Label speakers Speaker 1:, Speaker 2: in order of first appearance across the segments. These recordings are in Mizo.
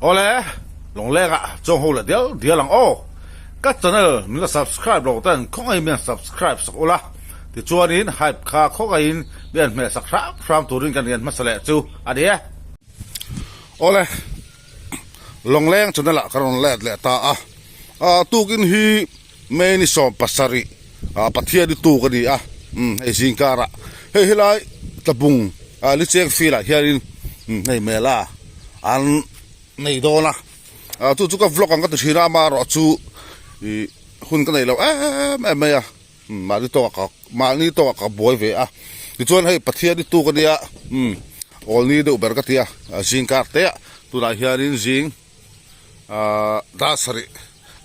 Speaker 1: Awle, Lawngleng ah chuang ho leh dial dial ang aw. Ka channel min la subscribe lo ten khawngaihin min han subscribe sak ula, tichuanin hype kha khawngaihin min han hmeh sak hram hram turin kan rian hmasa leh chu a ni e. Awle, Lawngleng channel ah ka rawn let leh ta a, tukin hi May ni 17 Pathian i tuk a ni a, hei zingkarah hei helai tlabung Licheng field ah hianin hei mela an nei dawn a, chu chu ka vlog ang ka ti thin a, amaherawh chu ih hun ka nei lo em em mai a, mahni tawkah ka mahni tawkah ka buai ve a, tichuan hei Pathian i tuk a nia awl ni deuh ber ka ti a, zingkar te ah tunah hianin zing. Ahh dar sarih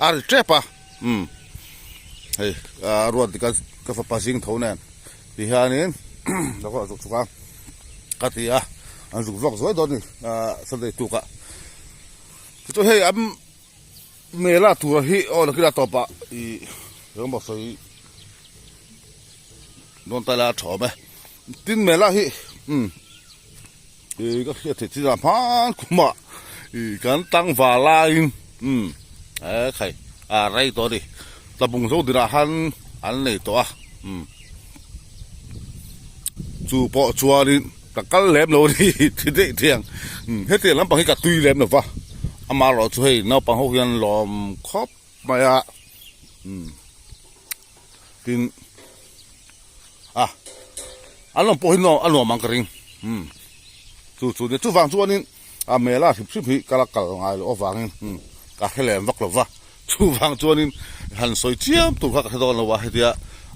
Speaker 1: a ri tep a umm hei ah ruat dik a ka fapa zing tho nen ti hianin ka kawr a zuk chhuk a ka ti a an zuk vak zuai dawn a ni ah sunday tuk ah tichuan hei an mela tur hi aw nakina tawpah ih engemaw sawi dawn ta ila a tha awm e tin mela hi umm. Ih ka hriat theih chin ah hman khumah ih kan tlangval laiin umm he khai a rei tawh a ni tlabung zo dirah khan an nei tawh a umm chu pawh chuanin ka kal lem lo a ni ti daih thei ang umm hetiang lampang hi ka tui lem lo va amaherawh chu hei naupang ho hian lawm khawp mai a umm tin. A an lawm pawh hi nuam a nuam ang ka ring umm chu chu nia chuvang chuanin a mela hrim hrim hi ka la kal ngai loh avangin umm ka hre lem vak lo va chuvang chuanin han sawi chiam tur kha ka hre dawn lo a hetia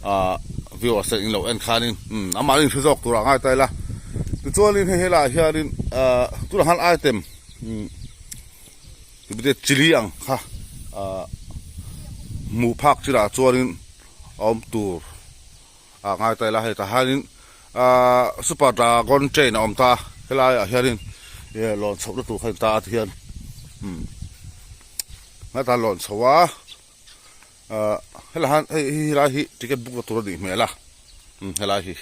Speaker 1: ah viewers te in lo en khanin umm amah in hre zawk turah ngai ta ila tichuanin hei helaiah hianin ah tunah khan item umm chili ang kha ah hmuh phak chinah chuanin. a awm tur ah ngai ta ila hei tah hianin ahh super dragon train a awm ta a helai ah hianin ih lawn chhoh na tur kha a ni ta a tihian umm hetah lawn chho a ahh helai hian hei hi helai hi ticket book na tur a nih hmel a umm helai hi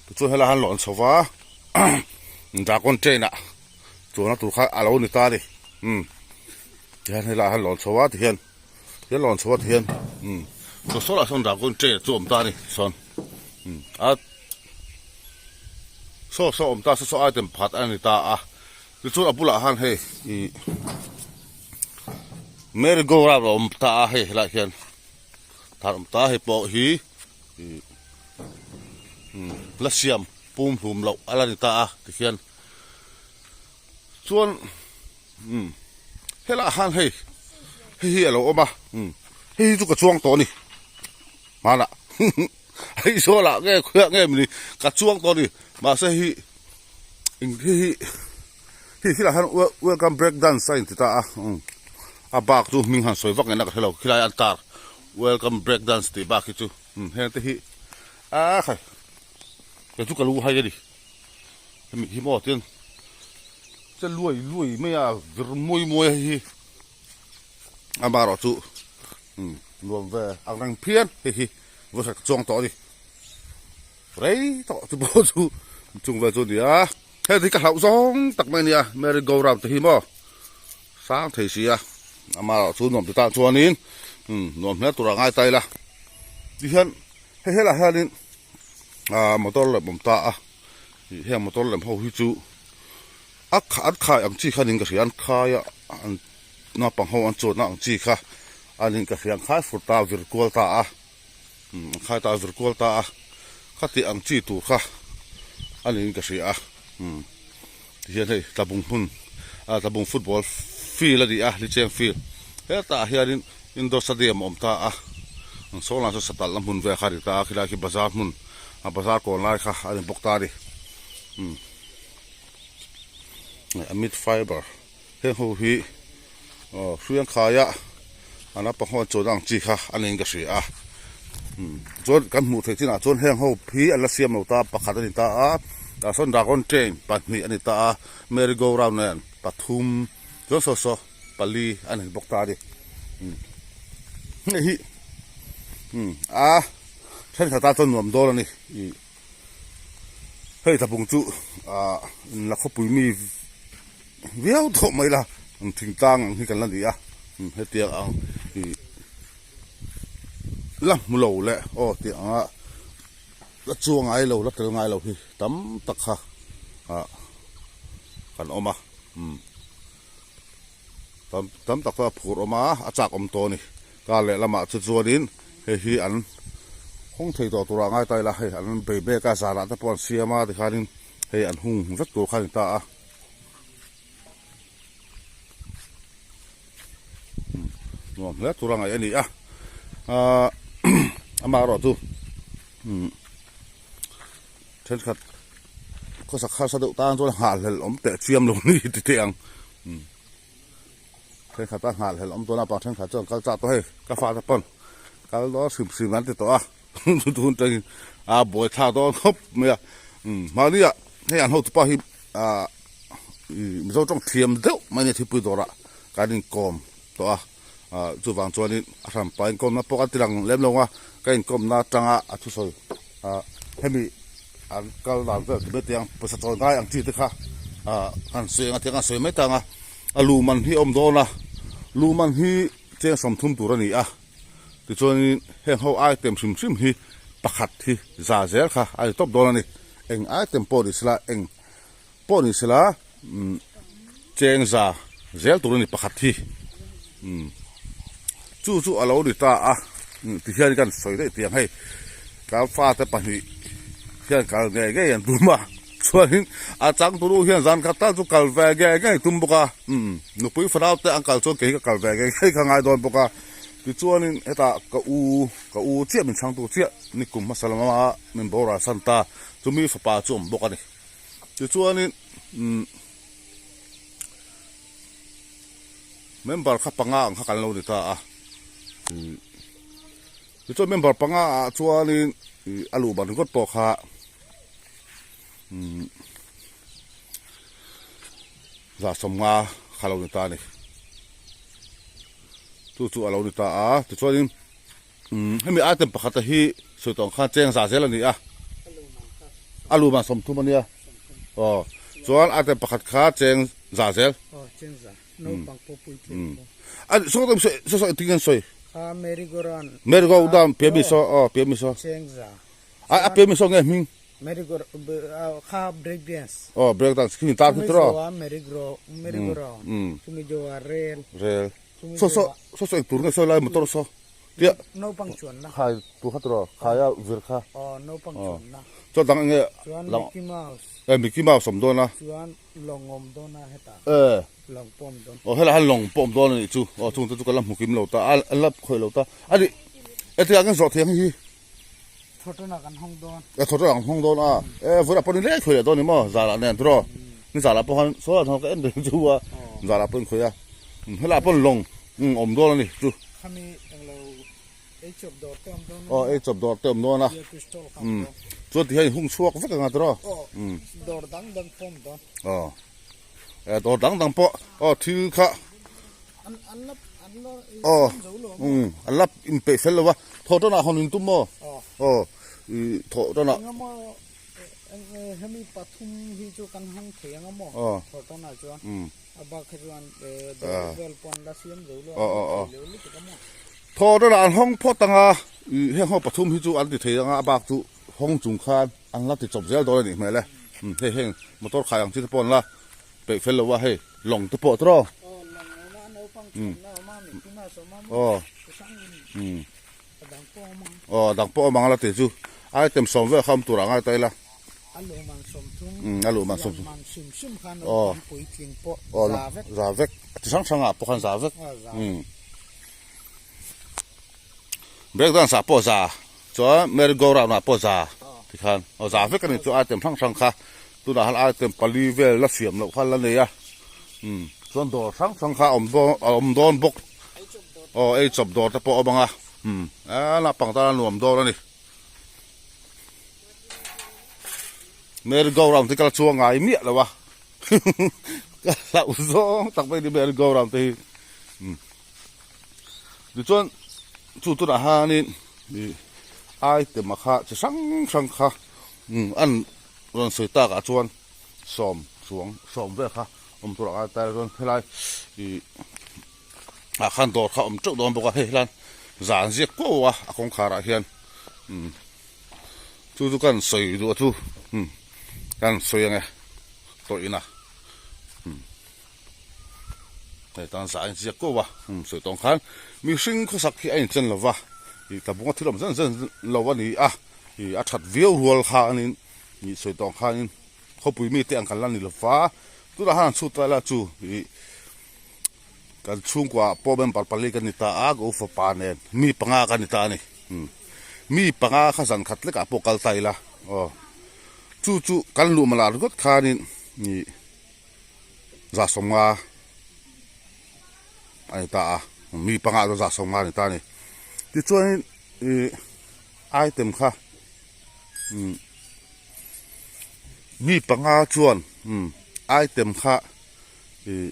Speaker 1: tichuan helai hian lawn chho va dragon train ah chuan na tur kha a lo ni ta a ni umm tihian helai hian lawn chho a tihian. He lawn chhuat hian umm chaw saw lah sawn dragon train chu awm ta a ni sawn umm a saw saw awm ta saw saw item pakhat a ni ta a tichuan a bulah khan hei ih merry go round a awm ta a hei helaiah hian thar awm ta a hei pawh hi ih umm la siam pum hlum loh a la ni ta a tikhian chuan. Umm helaiah khan hei hei hi a lo awm a umm hei hi chu ka chuang tawh a ni hmanah Aizawl ah nge khawiah nge mawni ka chuang tawh a ni mahse hei hi eng hei hi hei helaiah hian welcome break dance a inti ta a umm a bak chu hming han sawi vak ngei na ka hre lo khilai an tar welcome break dance tih bak hi chu umm heng te hi a khai kei chu ka lu hai a ni. Hemi hi maw tian che luai luai mai a vir muai muai a hi amaherawh chu umm nuam ve ang reng phian hei hi vawi khat chuang tawh a ni rei tawh chu pawh chu chung vel chu a ni a hei hi ka hlauh zawng tak mai a nia merry go round te hi maw sang thei si a amaherawh chu nuam ti tan chuanin umm nuam hle tur a ngai ta ila tihian hei helaiah hianin. Ahh motor lem awm ta a ih heng motor lem ho hi chu a an khai ang chi kha niin ka hria an khai a an naupang ho an chuanna ang chi kha a niin ka hria an khai fur ta a vir kual ta a umm an khai ta a vir kual ta a khati ang chi tur kha a niin ka hria a umm tihian hei tlabung hmun ah tlabung football field a ni a licheng field hetah hianin indoor stadium a awm ta a an sawn lah chu satalh na hmun vel kha a ni ta a khilai khi bazar hmun a bazar kawn lai kha a ni bawk ta a ni umm amit fiber heng ho hi aw hriang khaia a naupang ho an chuan ang chi kha a niin ka hria a umm chuan kan hmuh theih chinah chuan heng ho hi an la siam lo ta pakhat a ni ta a tah sawn dragon train pahnih a ni ta a merry go round nen pathum chuan saw saw pali a ni bawk ta a ni umm hei hi umm a thenkhat tan chuan nuam dawn a ni ih hei tlabung chu ah in la khawpui mi viau tawh mai la. Thingtlang ang hi kan la ni a, hetiang ang ih la hmu lo leh aw tih anga la chuang ngai lo la tel ngai lo hi tam tak kha ah kan awm a umm tam tam tak kha a phur awm a a chak awm tawh a ni kar leh lamah chu chuanin hei hi an hawng thei tawh turah ngai ta ila hei an bei mek a zanah te pawh an siam a tikhanin hei an hung vek tur kha a ni ta a. Nuam hle tur a ngaih a ni a ahh amaherawh chu umm thenkhat khawsak harsa deuh tan chuan nghahhlelh awm teh chiam lo ni ti teh ang umm thenkhat a nghahhlelh awm dawn a pa thenkhat chuan kal chak tawh hei ka fate pawn kal dawn hrim hrim an ti tawh a tun tangin a buaithlak dawn khawp mai a umm mahni ah hei an hotupa hi ahh. Mizo tawng thiam deuh mai nia thilpui dawrah kan inkawm tawh a, ah chuvang chuanin a hranpa inkawmna pawh kan ti lang lem lo a, ka inkawmna atanga a thusawi ah hemi an kal dan vel ti mai teh ang pawisa chawi ngai ang chi te kha ah kan sawi ang a tiang a sawi mai tang a, a lu man hi a awm dawn a, lu man hi cheng 30 tur a ni a, tichuanin heng ho item hrim hrim hi pakhat hi za zel kha a ni tawp dawn a ni, eng item pawh ni sela eng. Pawh ni sela cheng za zel tur a ni pakhat hi chu chu a lo ni ta a tihian kan sawi daih tih ang hei ka fate pahnih hian kal ngei ngei an tum a chuanin a changtunu hian zan khat tal chu kal ve ngei ngei tum bawk a nupui fanau te an kal chuan kei hi ka kal ve ngei ngei ka ngai dawn bawk a tichuanin hetah ka u ka u chiah min chhangtu chiah nikum hmasa lama min boral san ta chumi fapa chu awm bawk a ni. Tichuanin umm member kha panga ang kha kan lo ni ta a umm tichuan member panga ah chuanin ih a luh ban ringawt pawh kha umm za sawmnga kha lo ni ta a ni chu chu a lo ni ta a tichuanin. Umm hemi item pakhat a hi sawi tawh ang khan cheng za zel a ni a a lu man 30 a nia aw chuan item pakhat kha cheng za zel
Speaker 2: aw cheng za naupang pawh puitling pawh
Speaker 1: a saw saw saw saw engtin nge an sawi
Speaker 2: kha merry go round
Speaker 1: merry go round piah mi saw aw piah mi saw
Speaker 2: cheng za
Speaker 1: a a piah mi saw nge hming
Speaker 2: merry go kha break dance
Speaker 1: aw break dance khi tar khi tro
Speaker 2: merry go merry go round chumi jowa rel
Speaker 1: rel saw saw saw saw engtur nge sawi lai motor saw Tia.
Speaker 2: Naupang chuanna.
Speaker 1: Khai tu kha tiraw khaia vir kha.
Speaker 2: Aw naupang chuanna.
Speaker 1: Chuan dang enge.
Speaker 2: Chuan Mickey Mouse.
Speaker 1: E Mickey Mouse awm dawn a.
Speaker 2: Chuan lawng awm dawn a hetah.
Speaker 1: E.
Speaker 2: Lawng pawh awm dawn.
Speaker 1: Aw helai han lawng pawh awm dawn a nih chu. Aw chung te chu ka la hmu kim lo ta a la khawih lo ta. A nih e tia kan zawh thei ang hi.
Speaker 2: Thawtawna kan hawng dawn.
Speaker 1: E thawtawna kan hawng dawn a. E vawilah pawh ni lek khawih leh dawn ni maw zalah nen tiraw. Ni zalah pawh khan sawi ah ka en reng chu a. Zalah pawh in khawih a. Helai pawh lawng awm dawn a ni chu.
Speaker 2: Khami englo ei chawp dawr te awm dawn a.
Speaker 1: Aw ei chawp dawr te awm dawn a.
Speaker 2: Beer pistol kha awm dawn.
Speaker 1: Chuan ti hian in hung chhuak vek anga tiraw.
Speaker 2: Aw dawr dang dang pawh awm dawn.
Speaker 1: Aw e dawr dang dang pawh aw thil kha.
Speaker 2: An an la an la
Speaker 1: aw
Speaker 2: zo lo
Speaker 1: um an la inpeih fel lo va thawh tawnah hawn in tum maw. Aw i thawh tawnah.
Speaker 2: Engemaw hemi pathum hi chu kan hawng thei anga maw thawh tawnah chuan. A bak kha chuan dawr vel pawn la siam zo lo a thei lo lutuk a maw.
Speaker 1: Thaw dawrah an hawng phawt ang a, heng ho pathum hi chu an ti thei ang a, a bak chu hawng chung khan an la ti chawp zel dawn a nih hmel e. Hei heng motor khai ang chi te pawh an la peih fel lo a, hei lawng te pawh tiraw.
Speaker 2: Aw lawng awm a, naupang chhuanna awm a, mithi mas awm a maw, hrang in a dang pawh awm ang.
Speaker 1: Aw a dang pawh awm ang a la ti chu item sawm vel kha awm tur ah ngai ta ila.
Speaker 2: A luhman 30,
Speaker 1: a luhman 30,
Speaker 2: lianman hrim hrim kha naupang puitling pawh za vek.
Speaker 1: Za vek, chi hrang hrangah pawh khan za vek. Break dance ah pawh za, chuan merry go round ah pawh za tikhan aw za vek a ni chu item hrang hrang kha tunah khan item pali vel la siam loh kha la nei a, chuan dawr hrang hrang kha a awm dawn a awm dawn bawk, aw ei chawp dawr te pawh a awm ang a, a naupang tan a nuam dawn a ni. Merry go round te ka la chuang ngai miah lo a ka hlauh zawng tak mai ni merry go round te hi tichuan chu tunah hianin ih item a kha chi hrang hrang kha an rawn sawi takah chuan sawm chuang sawm vel kha. Awm tur ah khan chuan helai ih ah khan dawr kha a awm teuh dawn bawk a hei hian zan ziak kuau a a kawngkhar ah hian umm chu chu ka han sawi duh a chu umm ka han sawi ang e tawih in a umm hei tan zah a inziak kuau a umm sawi tawng khan mihring khawsak hi a inchen lo va ih tlabunga thil awm zen zen lo a ni a ih a that viau rual khanin ih sawi tawng khanin. Khawpui mite ang kan la ni lo va, tunah khan an chhut ta ila chu ih kan chhungkua pawh member pali kan ni ta a, ka u fapa nen mi panga kan ni ta a ni. Mi panga kha zan khat lekah pawh kal ta ila aw chu chu kan luh malah ringawt khanin ih za sawmnga a ni ta a, mi panga chu za sawmnga a ni ta a ni. Tichuanin ih item kha. Umm mi panga chuan umm item kha ih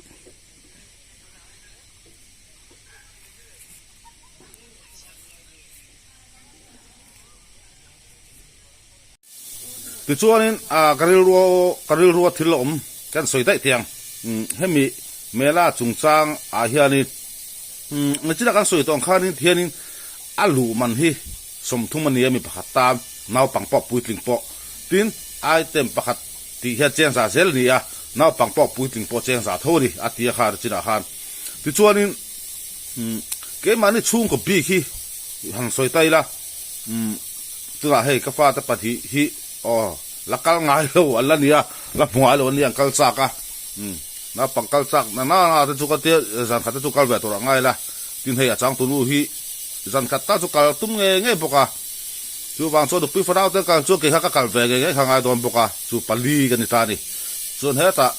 Speaker 1: tichuanin ah ka rilru ka rilrua thil a awm kan sawi daih teh ang umm hemi mela chungchang ah hianin umm nichina kan sawi tawh ang khanin tihianin a luh man hi 30 a ni a mi pakhat tan naupang pawh puitling pawh tin item pakhat tih hian cheng za zel a ni a naupang pawh puitling pawh cheng za tho a ni a ti a kha chinah khan tichuanin umm keimahni chhungkaw bik hi han sawi ta ila umm tunah hei ka fate pahnih hi aw la kal ngai lo an la ni a la hmu ngai lo an ni an kal chak a umm naupang kal chak na na te chu ka tia zan khat te chu kal ve tur ah ngai ila tin hei a changtunu hi. Zan khat ta chu kal tum ngei ngei bawk a, chuvang chuan nupui fanau te kal chuan kei kha ka kal ve ngei ngei kha ngai dawn bawk a, chu pali ka ni ta a ni. Chuan hetah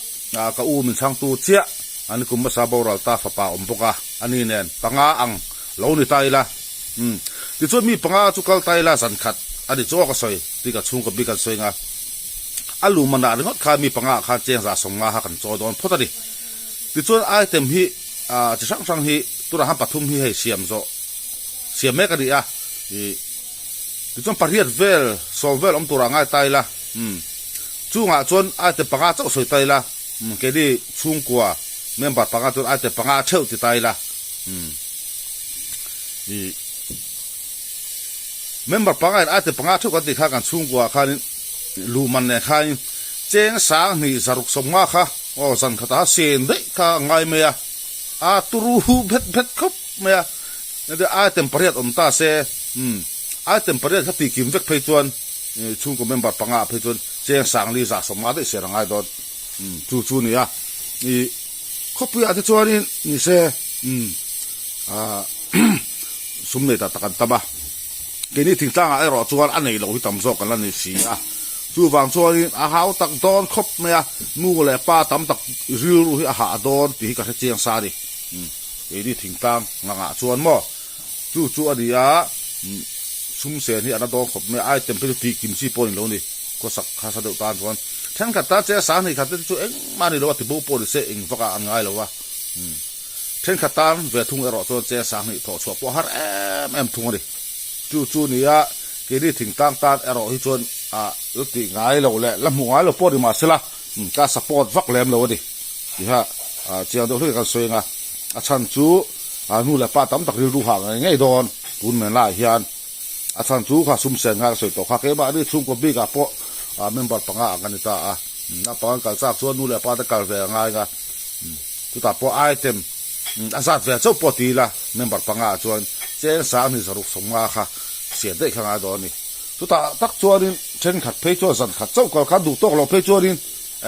Speaker 1: ka u min chhangtu chiah a ni kum hmasa boral ta fapa awm bawk a, ani nen panga ang lo ni ta ila. Umm tichuan mi panga chu kal ta ila zan khat a ni chu aw ka sawi tih ka chhungkaw bik an sawi nga, a lu manah ringawt kha mi panga ah khan cheng za sawm nga kha kan chawi dawn phawt a ni. Tichuan item hi chi hrang hrang hi tunah khan pathum hi hei siam zawh siam mek a ni a ih tichuan pariat vel sawm vel awm turah ngai ta ila umm chungah chuan item panga chauh sawi ta ila umm keini chhungkua member panga chuan item panga a theuh ti ta ila umm ih member panga in item panga theuh kan tih khan kan chhungkua khanin luh man nen khanin cheng sang hnih zaruk sawmnga kha. Aw zan khat a sen daih kha a ngai mai a, a turu hu phet phet khawp mai a, engtin item pariat awm ta se, umm item pariat kha tihkim vek phei chuan chhungkaw member panga ah phei chuan cheng sangli zah sawm nga daih ser a ngai dawn, umm chu chu a ni a, ih khawpui ah te chuanin ni se umm ah sum nei tak tak an tam a. Keini thingtlangah erawh chuan a nei lo hi tam zawk kan la ni si a, chuvang chuanin a hau tak dawn khawp mai a, nu leh pa tam tak rilru hi a hah dawn tih hi ka hre chiang sa a ni. Keini thingtlang ngangah chuan maw chu chu a ni a, sum sen hi a na dawn khawp mai a, item phei chu tih kim chi pawh a ni lo a ni, khawsak hasa deuh tan chuan thenkhat tan che sang hnih khat te chu engmah a ni lo a, tibo pawh ni se eng vakah an ngai lo a. Thenkhat tan ve thung erawh chuan cheng sanghnih thawh chhuah pawh har em em thung a ni. Chu chu nia keini thingtlang tan erawh hi chuan ah la tih ngai lo leh la hmuh ngai lo pawh ni mah sela ka support vak lem lo a ni tiha chiang deuh hlek kan sawi ang a. A chhan chu nu leh pa tam tak rilru hah ngei ngei dawn tun men laiah hian a chhan chu kha sum sen kha ka sawi tawh kha keimahni chhungkaw bikah pawh member panga ang a ni ta a, naupang an kal chak chuan nu leh pa te kal ve a ngai ang a. Chutah pawh item a zat ve chauh pawh ti ila member panga ah chuan cheng sang hnih zaruk sawmnga kha siam daih kha ngai dawn a ni. Chutah tak chuanin thenkhat phei chuan zan khat chauh kal khan duh tawk lo phei chuanin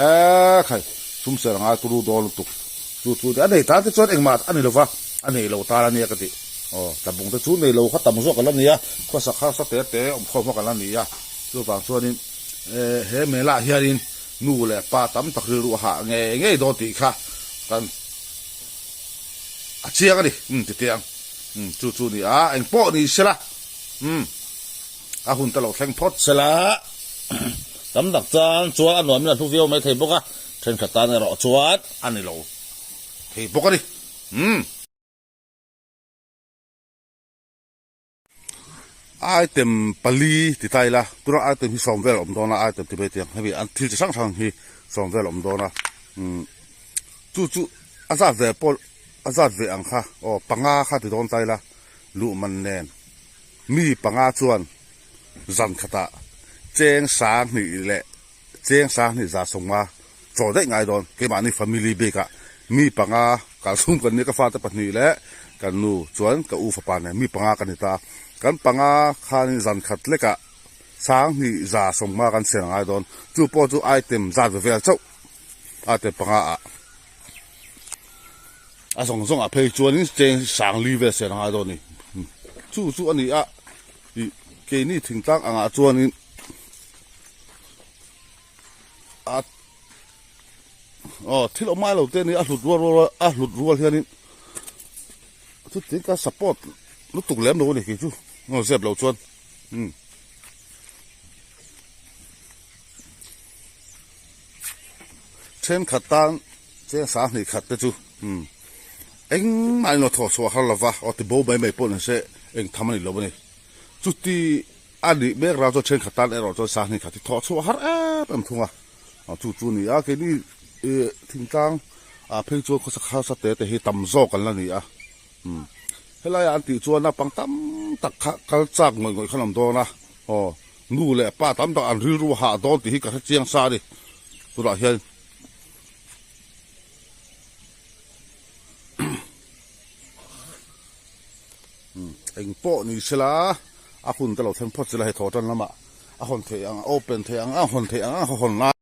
Speaker 1: eee khai sum ser a ngai turu dawn lutuk chu chu a nei tan te chuan engmah a ni lova a nei lo tan a nia ka tih aw tlabung te chu nei lo kha tam zawk a la ni a khawsak harsa te te awm khawm kha kan la ni a chuvang chuanin eee he mela ah hianin Nu leh pa tam tak rilru a hah ngei ngei dawn tih kha kan a chiang a ni. Umm ti teh ang. Umm chu chu ni a, eng pawh ni sela. Umm a hun ta lo thleng phawt sela. Tam tak chuan chuan a nuamin a hlu viau mai thei bawk a, thenkhat tan erawh chuan a ni lo thei bawk a ni. Umm. Item pali ti ta ila tuna item hi sawm vel a awm dawn a item ti mai tiang hemi an thil chi hrang hrang hi sawm vel a awm dawn a umm. Chu chu a zat ve pawh a zat ve ang kha aw panga kha ti dawn ta ila luh man nen mi panga chuan zan khatah cheng sang hnih leh cheng sang hnih za sawmnga chaw daih ngai dawn keimahni family bikah mi panga kalchhung kan nia ka fate pahnih leh kan nu chuan ka u fapa nen mi panga kan ni ta kan panga khanin zan khat lekah sang hnih za sawmnga kan siam ngai dawn chu pawh chu item zat ve vel chauh. A te panga ah a zawng zawng ah phei chuanin cheng sang li vel ser angai dawn a ni chu chu a ni a ih keini thingtlang angah chuanin a aw thil awm ngai lo te a ni a hlut rual rual a hlut rual hianin chutin ka support lutuk lem lo a ni kei chu aw zep lo chuan umm. Thenkhat tan cheng 20 khat te chu umm engmah in lo thawh chhuah har lova aw ti bo mai mai pawh ni se eng tham a ni lo a ni. Chuti a nih mek rau chuan thenkhat tan erawh chuan 20 khat hi thawh chhuah har em em thung a, aw chu chu a ni a keini ih thingtlang ah phei chuan khawsak harsa te te hi tam zawk an la ni a umm helaiah an tih chuan naupang tam tak kha kal chak ngawih ngawih khan a awm dawn a aw. Nu leh pa tam tak an rilru hah dawn tih hi ka hre chiang sa a ni. Tunah hian eng pawh ni sela a hun te lo thleng phawt sela hei thaw tan lamah a hawn theih ang a open theih ang a hawn theih ang a hawn lai.